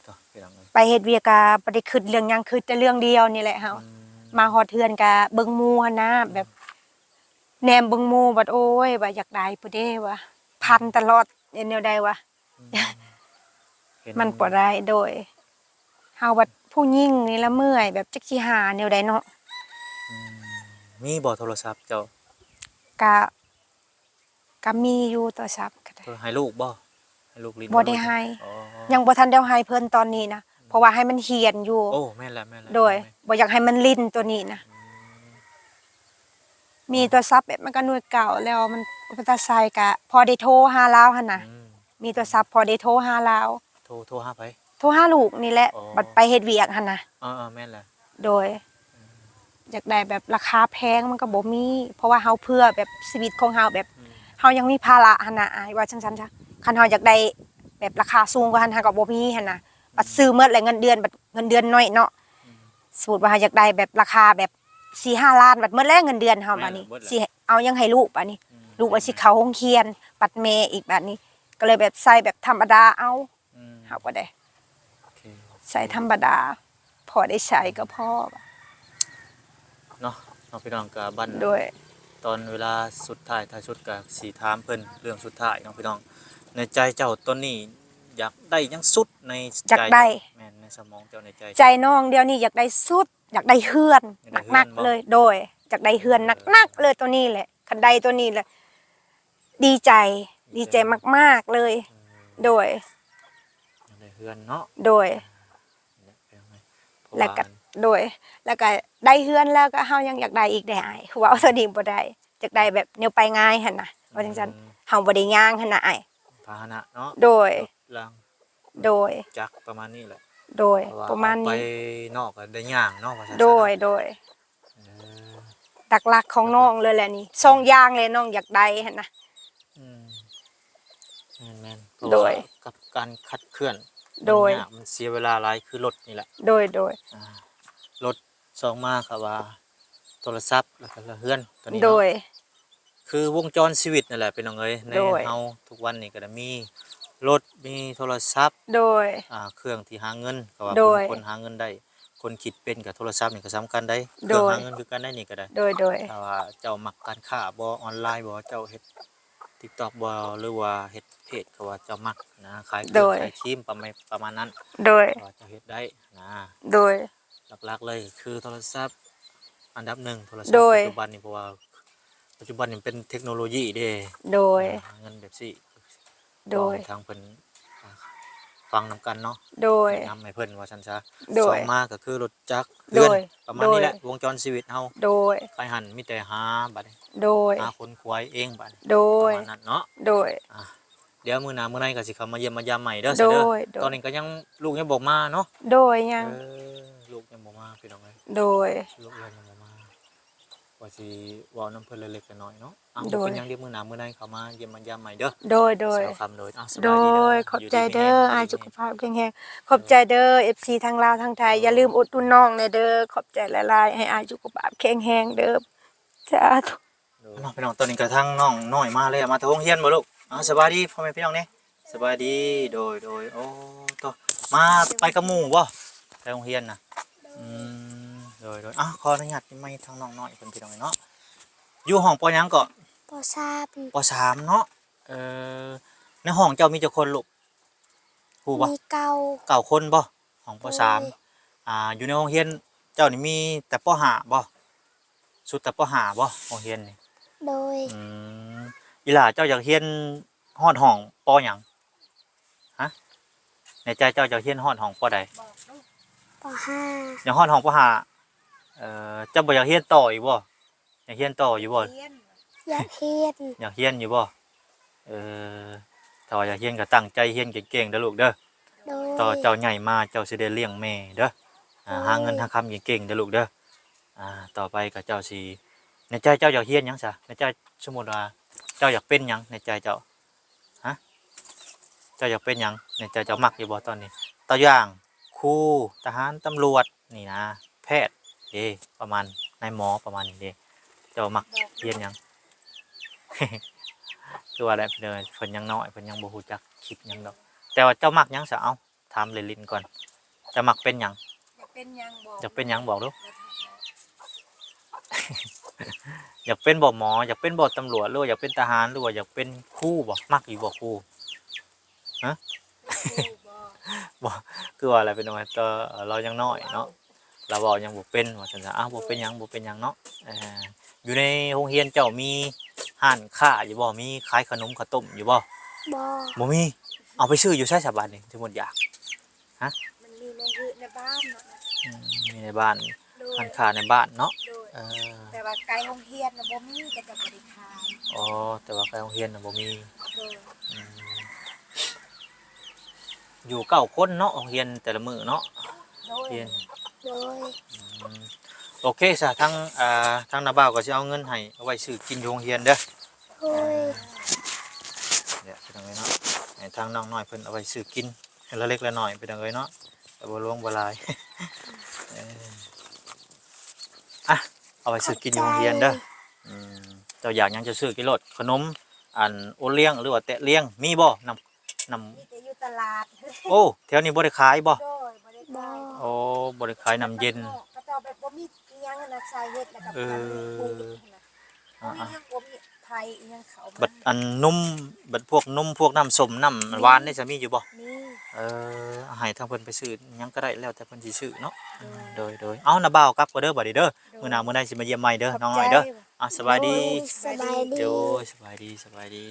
ໂທ້ ພີ່ນ້ອງເອີຍ ໄປເຮັດວຽກກໍບໍ່ໄດ້ຄິດເລື່ອງຫຍັງ ຄິດແຕ່ເລື່ອງດຽວນີ້ແຫຼະເຮົາ ອືມ ມາຮອດເຮືອນກໍເບິ່ງໝູ່ຫັ້ນນະ ອືມ ແບບແນມເບິ່ງໝູ່ບັດ ໂອ້ຍ ວ່າຢາກໄດ້ພຸ້ນເດ້ວ່າ ພັນຕະຫຼອດ ເຮັດແນວໃດວະ ອືມ ມັນບໍ່ໄດ້ ໂດຍ ເຮົາບັດຜູ້ຍິງນີ້ລະເມື່ອຍ ແບບຈັກຊິຫາແນວໃດເນາະ ອືມ ມີບໍ່ໂທລະສັບເຈົ້າ? ກະ ກະມີຢູ່ໂທລະສັບກໍໄດ້ ໃຫ້ລູກບໍ່? ໃຫ້ລູກຫຼິ້ນ ບໍ່ໄດ້ໃຫ້ ອໍ ຍັງບໍ່ທັນໄດ້ເອົາໃຫ້ເພິ່ນຕອນນີ້ນະ ອືມ ເພາະວ່າໃຫ້ມັນຮຽນຢູ່ ໂອ້ ແມ່ນແຫຼະ ແມ່ນແຫຼະ ໂດຍ ບໍ່ຢາກໃຫ້ມັນຫຼິ້ນໂຕນີ້ນະ ອືມ ມີໂທລະສັບແບບມັນກໍໜ່ວຍເກົ່າແລ້ວ ມັນບໍ່ໄດ້ໃຊ້ ກະພໍໄດ້ໂທຫາລາວຫັ້ນນະ ອືມ ມີໂທລະສັບພໍໄດ້ໂທຫາລາວ ໂທ ໂທຫາໃຜ? ໂທຫາລູກນີ້ແຫຼະ ອໍ ບັດໄປເຮັດວຽກຫັ້ນນະ ເອີໆ ແມ່ນແຫຼະ ໂດຍ ອືມ ຢາກໄດ້ແບບລາຄາແພງມັນກໍບໍ່ມີ ເພາະວ່າເຮົາເພື່ອແບບຊີວິດຂອງເຮົາ ແບບ ອືມ ເຮົາຍັງມີພາລະຫັ້ນນະ ອ້າຍ ວ່າຈັ່ງຊັ້ນຊະ ຄັນເຮົາຢາກໄດ້ແບບລາຄາສູງກວ່າຫັ້ນ ເຮົາກໍບໍ່ມີຫັ້ນນະ ອືມ ບັດຊື້ໝົດແລ້ວເງິນເດືອນ ບັດເງິນເດືອນໜ້ອຍເນາະ ອືມ ສົມມຸດວ່າເຮົາຢາກໄດ້ແບບລາຄາແບບສີ່ຫ້າລ້ານ ບັດໝົດແລ້ວເງິນເດືອນເຮົາ ແມ່ນ ບາດນີ້ ໝົດແລ້ວ ຊິເອົາຫຍັງໃຫ້ລູກບາດນີ້ ອືມ ລູກວ່າ ແມ່ນໆ ຊິເຂົ້າໂຮງຮຽນ ບັດແມ່ອີກບາດນີ້ ກໍເລີຍແບບໃຊ້ແບບທຳມະດາເອົາ ອືມ ເຮົາກໍໄດ້ ໂອເຄ ໃຊ້ທຳມະດາ ພໍໄດ້ໃຊ້ກໍພໍ ເນາະ ເນາະ ພີ່ນ້ອງ ກະບັດ ໂດຍ ຕອນເວລາສຸດທ້າຍທ້າຍສຸດກະຊິຖາມເພິ່ນເລື່ອງສຸດທ້າຍເນາະ ພີ່ນ້ອງ ໃນໃຈເຈົ້າຕອນນີ້ຢາກໄດ້ຫຍັງສຸດໃນໃຈ ຢາກໄດ້ ເຈົ້າ ແມ່ນ ໃນສະໝອງເຈົ້າ ໃນໃຈ ໃຈນ້ອງດຽວນີ້ຢາກໄດ້ສຸດ ຢາກໄດ້ເຮືອນ ຢາກໄດ້ເຮືອນ ໜັກໆ ບໍ່? ເລີຍ ໂດຍ ຢາກໄດ້ເຮືອນ ເອີ ໜັກໆ ເລີຍໂຕນີ້ແຫຼະ ຄັນໄດ້ໂຕນີ້ແຫຼະ ດີໃຈ ດີໃຈ ດີໃຈມາກໆ ເລີຍ ອືມ ໂດຍ ຢາກໄດ້ເຮືອນເນາະ ໂດຍ ແລ້ວກໍ ໂດຍ ແລ້ວກໍໄດ້ເຮືອນແລ້ວກໍເຮົາຍັງຢາກໄດ້ອີກເດ້ອ້າຍ ເວົ້າເທົ່ານີ້ບໍ່ໄດ້ ຢາກໄດ້ແບບແນວໄປງ່າຍຫັ້ນນະ ອືມ ວ່າຈັ່ງຊັ້ນ ເຮົາບໍ່ໄດ້ຍ່າງຫັ້ນນະອ້າຍ ພາຫະນະເນາະ ໂດຍ ລົດລາງ ໂດຍ ຈັກປະມານນີ້ແຫຼະ ໂດຍ ເພາະວ່າ ປະມານນີ້ ອອກໄປນອກກໍໄດ້ຍ່າງເນາະ ວ່າຊັ້ນ ໂດຍ ໂດຍ ເອີ ຫຼັກໆ ຂອງນ້ອງເລີຍແຫຼະນີ້ ສອງຢ່າງເລີຍນ້ອງຢາກໄດ້ຫັ້ນນະ ອືມ ແມ່ນໆ ເພາະວ່າ ໂດຍ ກັບການຂັບເຄື່ອນ ໂດຍ ມັນຍາກ ມັນເສຍເວລາຫຼາຍ ຄືລົດນີ້ແຫຼະ ໂດຍໆ ອ່າ ລົດ ສອງມາກໍວ່າໂທລະສັບ ແລ້ວກໍເຮືອນໂຕນີ້ເນາະ ໂດຍ ຄືວົງຈອນຊີວິດນັ້ນແຫຼະພີ່ນ້ອງເອີຍ ໃນ ໂດຍ ເຮົາທຸກວັນນີ້ກໍໄດ້ມີລົດ ມີໂທລະສັບ ໂດຍ ອ່າ ເຄື່ອງທີ່ຫາເງິນ ກໍວ່າ ໂດຍ ຄົນ ຄົນຫາເງິນໄດ້ ຄົນຄິດເປັນ ກໍໂທລະສັບນີ້ກໍສຳຄັນໄດ໋ ໂດຍ ເຄື່ອງຫາເງິນຄືກັນໄດ໋ນີ້ກໍໄດ້ ໂດຍໆ ຖ້າວ່າເຈົ້າມັກການຄ້າບໍ່ ອອນລາຍບໍ່ ເຈົ້າເຮັດຕິກຕັອກບໍ່ ຫຼືວ່າເຮັດເພຈ ກໍວ່າເຈົ້າມັກນະ ຂາຍເຄື່ອງ ໂດຍ ຂາຍຄຣີມ ປະມານ ປະມານນັ້ນ ໂດຍ ກໍວ່າເຈົ້າເຮັດໄດ້ນະ ໂດຍ ຫຼັກໆ ເລີຍຄືໂທລະສັບ ອັນດັບໜຶ່ງ ໂທລະສັບ ໂດຍ ປັດຈຸບັນນີ້ ເພາະວ່າປັດຈຸບັນນີ້ເປັນເທັກໂນໂລຢີເດ້ ໂດຍ ຫາເງິນແບບນີ້ ໂດຍ ເວົ້າໃຫ້ທາງເພິ່ນ ອ່າ ຟັງນຳກັນເນາະ ໂດຍ ແນະນຳໃຫ້ເພິ່ນວ່າຊັ້ນຊະ ໂດຍ ສອງມາກໍຄືລົດຈັກ ໂດຍ ເຮືອນ ປະມານນີ້ແຫຼະ ໂດຍ ວົງຈອນຊີວິດເຮົາ ໂດຍ ໄປຫັ້ນມີແຕ່ຫາບັດນີ້ ໂດຍ ຫາຂົນຂວາຍເອງບັດນີ້ ໂດຍ ປະມານນັ້ນເນາະ ໂດຍ ອ່າ ດຽວມື້ໜ້າມື້ໃນກໍຊິເຂົ້າມາຢ້ຽມມາຢາມໃໝ່ເດີ ໂດຍ ເດີ ໂດຍ ຕອນນີ້ກໍຍັງ ລູກຍັງບໍ່ມາເນາະ ໂດຍ ຍັງ ເອີ ລູກຍັງບໍ່ມາພີ່ນ້ອງເອີຍ ໂດຍ ລູກຍັງບໍ່ມາ ວ່າຊິເວົ້ານຳເພິ່ນເລັກໆນ້ອຍໆເນາະ. ເອົ້າ ໂດຍ ບໍ່ເປັນຫຍັງ ດຽວມື້ໜ້າມື້ໃນເຂົ້າມາຢ້ຽມມາຢາມໃໝ່ເດີ. ໂດຍ ໂດຍ ສາວຄຳ. ໂດຍ ເອົ້າ ສະບາຍດີເດີ. ໂດຍ ຂອບໃຈເດີ ຢູ່ດີມີແຮງ ອ້າຍສຸຂະພາບແຂງແຮງ. ຂອບໃຈເດີ ເອັຟຊີ ທັງລາວທັງໄທ. ເອີ ຢ່າລືມອຸດໜູນນ້ອງແດ່ເດີ. ຂອບໃຈຫຼາຍໆ ໃຫ້ອ້າຍສຸຂະພາບແຂງແຮງເດີ. ສາທຸ. ໂດຍ ເນາະ ພີ່ນ້ອງ ຕອນນີ້ກໍທາງນ້ອງນ້ອຍມາແລ້ວ ມາແຕ່ໂຮງຮຽນບໍ່ລູກ? ອ້າວ ສະບາຍດີພໍ່ແມ່ພີ່ນ້ອງແດ່. ສະບາຍດີ. ໂດຍ ໂດຍ ໂອ້ ໂຕ ມາໄປກັບໝູ່ບໍ່ ໄປໂຮງຮຽນນະ? ອືມ ໂດຍ ໂດຍ. ອ້າວ ຂໍອະນຸຍາດໄມທາງນ້ອງນ້ອຍເພິ່ນ ພີ່ນ້ອງເນາະ. ຢູ່ຫ້ອງ ປໍ ຫຍັງເກາະ? ປໍ ສາມ ປໍ ສາມເນາະ. ເອີ ໃນຫ້ອງເຈົ້າມີຈັກຄົນລູກ? ຮູ້ບໍ່? ມີເກົ້າ ເກົ້າຄົນບໍ່? ຫ້ອງ ປໍ ສາມ. ໂດຍ ອ່າ ຢູ່ໃນໂຮງຮຽນເຈົ້ານີ້ມີແຕ່ ປໍ ຫ້າ ບໍ່? ສຸດແຕ່ ປໍ ຫ້າ ບໍ່ ໂຮງຮຽນນີ້? ໂດຍ. ອືມ ອີ່ຫຼ້າເຈົ້າຢາກຮຽນຮອດຫ້ອງ ປໍ ຫຍັງ? ຮະ? ໃນໃຈເຈົ້າຢາກຮຽນຮອດຫ້ອງ ປໍ ໃດ? ປໍ ຫ້າ. ຢາກຮອດຫ້ອງ ປໍ ຫ້າ. ເອີ ເຈົ້າບໍ່ຢາກຮຽນຕໍ່ອີກບໍ່? ຢາກຮຽນຕໍ່ຢູ່ບໍ່? ຢາກຮຽນ ຢາກຮຽນຢູ່ບໍ່? ເອີ ຖ້າວ່າຢາກຮຽນກໍຕັ້ງໃຈຮຽນເກັ່ງໆເດີລູກເດີ. ໂດຍ. ຕໍ່ເຈົ້າໃຫຍ່ມາເຈົ້າຊິໄດ້ລ້ຽງແມ່ເດີ. ອ່າ ໂດຍ. ຫາເງິນຫາຄຳເກັ່ງໆເດີລູກເດີ. ອ່າ ຕໍ່ໄປກໍເຈົ້າຊິ ໃນໃຈເຈົ້າຢາກຮຽນຫຍັງຊະ? ໃນໃຈ ສົມມຸດວ່າເຈົ້າຢາກເປັນຫຍັງໃນໃຈເຈົ້າ? ຮະ? ເຈົ້າຢາກເປັນຫຍັງ? ໃນໃຈເຈົ້າມັກຢູ່ບໍ່ຕອນນີ້? ຕົວຢ່າງ ຄູ, ທະຫານ, ຕຳຫຼວດນີ້ນະ, ແພດເດ້ ປະມານນາຍໝໍປະມານນີ້ເດ້. ເຈົ້າມັກຮຽນຫຍັງ? ຄືວ່າແຫຼະ ເພິ່ນຍັງນ້ອຍ ເພິ່ນຍັງບໍ່ຮູ້ຈັກຄິດຫຍັງດອກ. ແຕ່ວ່າເຈົ້າມັກຫຍັງຊະ? ເອົ້າ ຖາມຫຼິ້ນໆກ່ອນ ເຈົ້າມັກເປັນຫຍັງ? ຢາກເປັນຫຍັງບອກ ຢາກເປັນຫຍັງບອກດູ. ຢາກເປັນບໍ່ໝໍ? ຢາກເປັນບໍ່ຕຳຫຼວດ ຫຼືວ່າຢາກເປັນທະຫານ ຫຼືວ່າຢາກເປັນຄູບໍ? ມັກຢູ່ບໍ່ຄູ? ຮະ? ບໍ່ ຄືວ່າແຫຼະ ເປັນວ່າ ລາວຍັງນ້ອຍເນາະ ລາວເວົ້າຍັງບໍ່ເປັນວ່າຊັ້ນຊະ. ອ້າວ ບໍ່ເປັນຫຍັງ ບໍ່ເປັນຫຍັງເນາະ. ເອີ ຢູ່ໃນໂຮງຮຽນເຈົ້າມີຮ້ານຄ້າຢູ່ບໍ່? ມີຂາຍຂະໜົມເຂົ້າຕົ້ມຢູ່ບໍ່? ບໍ່ ບໍ່ມີ. ເອົາໄປຊື້ຢູ່ໃສຊະບາດນີ້ ສົມມຸດຢາກ? ຮະ? ມັນມີໃນເຮືອນໃນບ້ານເນາະ. ອືມ ມີໃນບ້ານ. ໂດຍ. ຮ້ານຄ້າໃນບ້ານເນາະ. ໂດຍ. ເອີ ແຕ່ວ່າໃກ້ໂຮງຮຽນນະບໍ່ມີ ເຂົາເຈົ້າບໍ່ໄດ້ຂາຍ. ອໍ ແຕ່ວ່າໃກ້ໂຮງຮຽນນະບໍ່ມີ. ໂດຍ. ອືມ ຢູ່ເກົ້າຄົນເນາະ ໂຮງຮຽນແຕ່ລະມື້ເນາະ. ໂດຍ. ຮຽນ. ໂດຍ. ອືມ ໂອເຄຊະ ທາງ ອ່າ ທາງນ້າບ່າວກໍຊິເອົາເງິນໃຫ້ ເອົາໄວ້ຊື້ກິນຢູ່ໂຮງຮຽນເດີ. ໂດຍ. ເອີ ເດີ ພີ່ນ້ອງເອີຍເນາະ ໃຫ້ທາງນ້ອງນ້ອຍເພິ່ນເອົາໄວ້ຊື້ກິນ ເລັກໆນ້ອຍໆ ພີ່ນ້ອງເອີຍເນາະ ແຕ່ບໍ່ຫຼວງບໍ່ຫຼາຍ. ເອີ ອ່ະ ເອົາໄວ້ຊື້ກິນຢູ່ໂຮງຮຽນເດີ. ຂອບໃຈ. ອືມ ເຈົ້າຢາກຫຍັງເຈົ້າຊື້ກິນໂລດ ຂະໜົມ ອັນ ໂອລ້ຽງ ຫຼືວ່າແຕະລ້ຽງ ມີບໍ່? ນ້ຳ ນ້ຳ ມີແຕ່ຢູ່ຕະຫຼາດ. ໂອ້ ແຖວນີ້ບໍ່ໄດ້ຂາຍບໍ່? ໂດຍ ບໍ່ໄດ້ຂາຍ. ໂອ້ ບໍ່ໄດ້ຂາຍນ້ຳເຢັນ. ເຂົາເຈົ້າແບບບໍ່ມີອີ່ຫຍັງຫັ້ນນະ ໃສ່ເຮັດແລ້ວກໍ ເອີ ປູກຫັ້ນນະ. ອ່າໆ ບໍ່ມີຫຍັງ ບໍ່ມີໃຜອີ່ຫຍັງເຂົ້າມາ. ບັດອັນນົມ ບັດພວກນົມ ພວກນ້ຳສົ້ມ ນ້ຳຫວານນີ້ຈະມີຢູ່ບໍ່? ມີ. ເອີ ໃຫ້ທາງເພິ່ນໄປຊື້ຫຍັງກໍໄດ້ ແລ້ວແຕ່ເພິ່ນຊິຊື້ເນາະ. ໂດຍ ໂດຍ ໂດຍ. ເອົາ ນ້າບ່າວກັບກ່ອນເດີ ບາດນີ້ເດີ. ໂດຍ. ມື້ໜ້າມື້ໃນຊິມາຢ້ຽມໃໝ່ເດີ ນ້ອງນ້ອຍເດີ. ອ່າ ສະບາຍດີ. ໂດຍ ສະບາຍດີ. ໂດຍ ສະບາຍດີ ສະບາຍດີ.